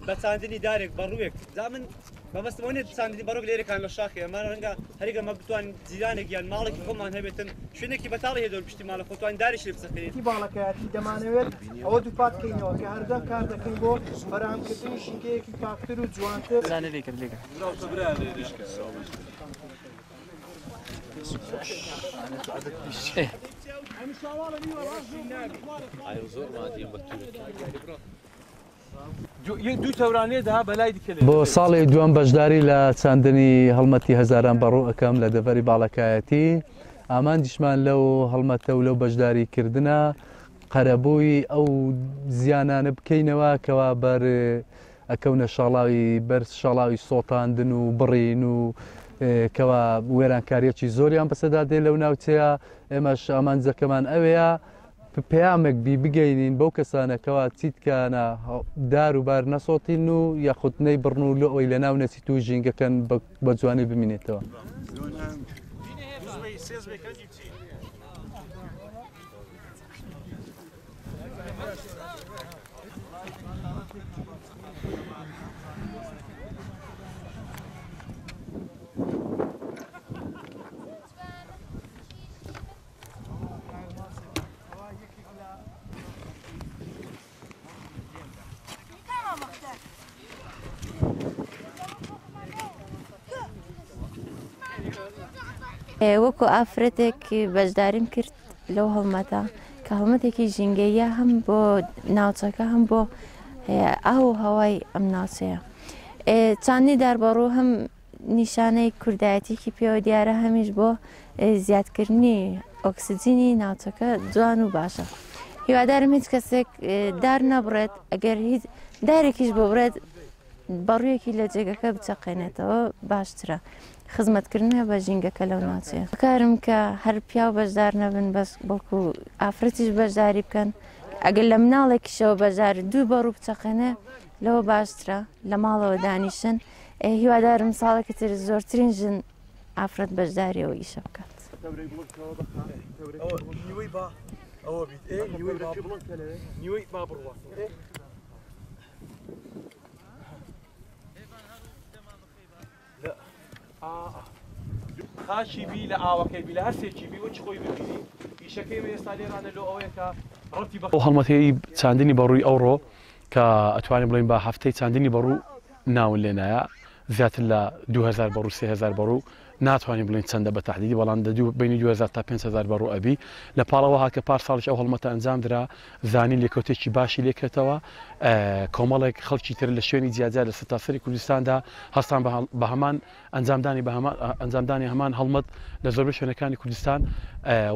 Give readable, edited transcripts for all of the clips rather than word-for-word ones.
بە چاندنی دارێک بەڕووێک. جا من مەبەستم ئەوە نییە چاندنی بەڕووێک لێرەکان لە شاخێ، ئەمە ڕەنگە هەرێکە مە بتوانین جیرانێک یان ماڵێکی خۆمان هەبێتن شوێنێکی بەتاڵی هەیە دەور پشتی ماڵە خۆتوانین دارێکی لێ بچەقێنین. باڵەکایەتی دەمانەوێت ئەوە دووپات کەینەوە کە هەردەم کار دەکەین بۆ فەراهەمکردنی ژینگەیەکی پاکتر و جوانتر. بۆ ساڵی دووەم بەشداری لە چاندنی هەڵمەتی هەزاران بەڕوو ئەکەم لە دەڤەری باڵەکایەتی. ئامانجیشمان لەو هەڵمەتە و لەو بەشداری کردنە قەرەبووی ئەو زیانانە بکەینەوە کەوا بەر ئەکەونە شاڵاوی بەر شاڵاوی سۆتاندن و بڕین و کەوا وێرانکاریەکی زۆریان بەسەدا دێ لەو ناوچەیە. ئێمەش ئامانجەکەمان ئەوەیە پەیامێک بی بگەینین بەو کەسانە کەوا چیتکانە دار و بار نەسۆتین و یاخود نەیبڕن و لۆ ئەوەی لەناو نەچیت و ژینگەکەن بە جوانی بمینێتەوە. وەکو ئافرەتێک بەشداریم کرد لەو هەڵمەتە کە هەڵمەتێکی ژینگەیە هەم بۆ ناوچەکە هەم بۆ ئاو و هەوای ئەم ناوچەیە. چاندنی داربەڕوو هەم نیشانەی کوردایەتیکی پێوە دیارە هەمیش بۆ زیادکردنی ئۆکسجینی ناوچەکە جوان و باشە. هیوادارم هیچ کەسێک دار نەبڕێت، ئەگەر هیچ دارێکیش ببڕێت بەڕوویەکی لە جێگەکە بچەقێنێتەوە باشترە. خزمەتکردنە بە ژینگەکە لەو ناوچەیە. کارم کە هەر پیاو بەشدار نەبن بەس بەڵکو ئافرەتیش بەشداری بکەن، ئەگەر لە مناڵێکیشەوە بەشدار دوو بەڕوو بچەقێنێ لەوە باشترە لە ماڵەوە دانیشن. هیوادارم ساڵێکی تر زۆرترین ژن ئافرەت بەشداری ئەو ئیشە بکات. خاکی بی لە ئاوەکەی بی لە هەر سێکی بی وەکی خۆی ببینی ئیشەکەی مە ئێستا لێرانە لۆ ئەوەیە کە ڕەبتی بە ئەو هەڵمەتەی چاندنی بەڕووی ئەوڕۆ کە ئەتوانین بڵێین بە هەفتەی چاندنی بەڕوو ناون لێنایە زیاتر لە 2000 بەڕوو 3000 بەڕوو ناتوانین بڵێین چەندە بە تەحدیدی بەڵام دە دوو بینی 2000 تا 5000 بەڕوو ئەبی لە پاڵەوە هات کە پار ساڵیش ئەو هەڵمەتە ئەنجام درا زانی لێکەوتێکی باشی لێکەوتەوە کۆمەڵێک خەڵکی تر لە شوێنی جیاجیا لە سەرتاسەری کوردستاندا هەستان بە هەمان ئەنجامدانی بە هەمان ئەنجامدانی هەمان هەڵمەت لە زۆربەی شوێنەکانی کوردستان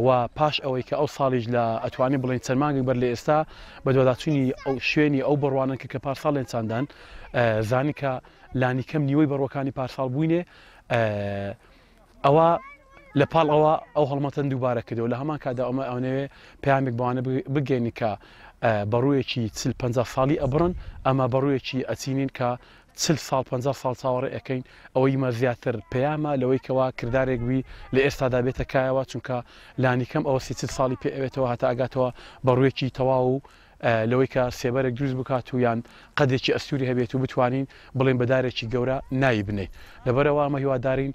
و پاش ئەوەی کە ئەو ساڵیش لە ئەتوانین بڵێین چەند مانگێک بەر لە ئێستا بەدواداچوونی ئەو شوێنی ئەو بڕوانن کە کە پارساڵ لێن چاندان زانی کە لانیکەم نیوەی بەڕوەکانی پارساڵ بووینێ ئەوە لە پاڵ ئەوە ئەو هەڵمەتەن دووبارە کردەوە لە هەمان کاتدا ئەمە ئەونەوێ پەیامێک بەوانە بگەێنی کە بەڕوویەکی 40 ساڵی ئەبڕن ئەمە بەڕوویەکی ئەچینین کە 40 ساڵ 50 ساڵ چاوەڕێ ئەەکەین ئەوەی مە زیاتر پەیامە لەوەی کەوا کردارێک بووی لە ئێستادا بێتە کایەوە چونکە لانیکەم ئەوە سی 40 ساڵی پێ ئەوێتەوە هەتا ئەگاتەوە بەڕوویەکی تەواو و لەوەی کە سێبەرێک دروست بکات و یان قەدێکی ئەستوری هەبێت و بتوانین بڵێین بە دارێکی گەورە ناوی بنێین. لەبەرئەوە ئەمە هیوادارین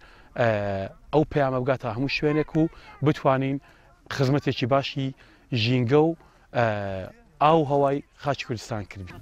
ئەو پەیامە بگاتە هەموو شوێنێک و بتوانین خزمەتێکی باشی ژینگە و ئاو و هەوای خاکی کوردستان کردبین.